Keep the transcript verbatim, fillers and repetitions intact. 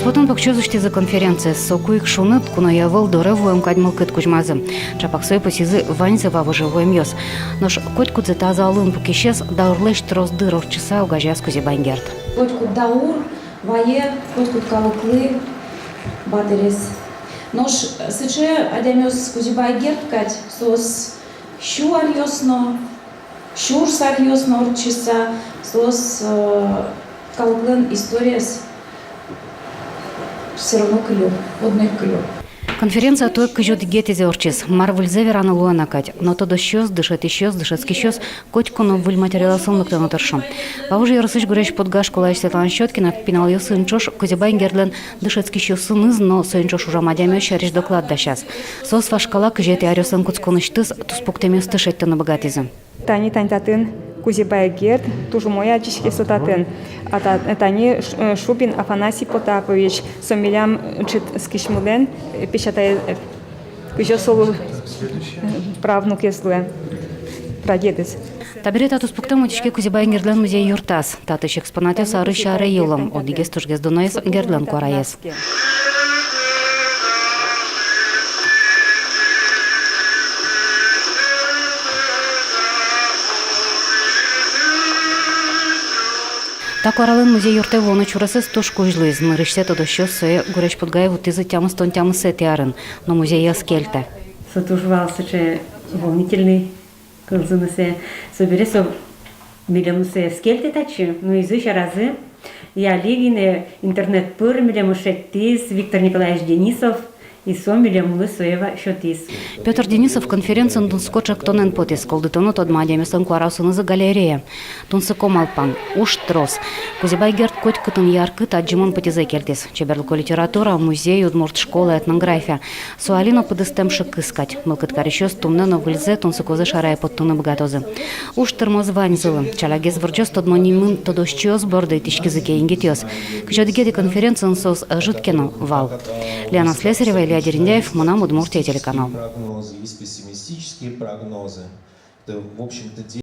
Потон покчиос усьтӥзы конференциез. Соку ик шуныт, куное ӧвӧл, доре вуэм кадь мылкыд кузьмазы. Чапак сое пусйизы ваньзы вавожо вуэмъёс. Нош котькудзэ та залын пукисез даурлэсь трос дыр ортчыса огазеяз Кузебай Герд. Котькуд даур вае котькуд калыклы батырез. Нош сыӵе адямиос Кузебай Герд кадь, соос сю аръёс но, сюрс аръёс но ортчыса, соос, э, калыклэн историез всё равно кылё, одно ик кылё. Конференция туэ кызь одӥгетӥзэ ортчиз. Мар выльзэ вераны луэ на кадь. Но тодосчиос, дышетӥсьёс, дышетскисьёс котьку но выль материалъёсын лыктыны тыршо. Вавож ёросысь Гурезь-Пудга школаысь Светлана Щёткина пиналъёсын ӵош Кузебай Гердлэн дышетскисьёсыныз но соин ӵош ужам адямиос сярысь доклад дасяз. Соос вашкала кызетӥ аръёслэн кутсконысьтыз туспуктэмъёсты шедьтыны быгатӥзы. Тани, тани татын Кузебай Герд, туж умой адӟиське со татын. А та-, тани Ш-, э, Шубин Афанасий Потапович, со милям ӝыт скисьмылэн, э, песятай, э, кызьы со луэ, э, правнукез луэ, прадедыз. Табере та туспуктэм утиське Кузебай Гердлэн музей юртаз. Татысь экспонатъёс арысь аре йылом, одӥгез тужгес дуноез — Гердлэн куараез. Та куаралэн музей юртэ вуоно чуръёсыз туж кузь луиз. Нырысьсэ тодосчиос сое Гурезь-Пудгае вуттӥзы тямыстон тямысэтӥ арын, но музей ӧз кельтэ. Со туж вал сыӵе волнительный кылзыны сое. Собере со милемлы сое ӧз кельтэ татчы, но изы сьӧразы. И али гинэ интернет пыр милемлы шедьтӥз Виктор Николаевич Денисов, и со милемлы сое ва-, сётӥз. Пётр Денисов конференциын тунсыко ӵектонэн потӥз: кылдытоно тодмо адямиослэн куараосынызы галерея. Тунсыко малпан, уж трос. Кузебай Герд котькытын яркыт, адӟымон пытьызэ кельтӥз. Чеберлыко литература, музей, удмурт школа, этнография. Со али но пыдыстэм шыкыс кадь. Мылкыд карисьёс туннэ но выльзэ, тунсыкозэ шарае поттыны быгатозы. Уж тырмоз ваньзылы. Ӵалякгес вырӟоз тодмо нимын тодосчиос борды, итӥськизы ке егитъёс. Кызь одӥгетӥ конференциын соос ӧжыт ке но вал. Лена Слесарева, Илья Дерендяев, «Мынам Удмуртие» телеканал.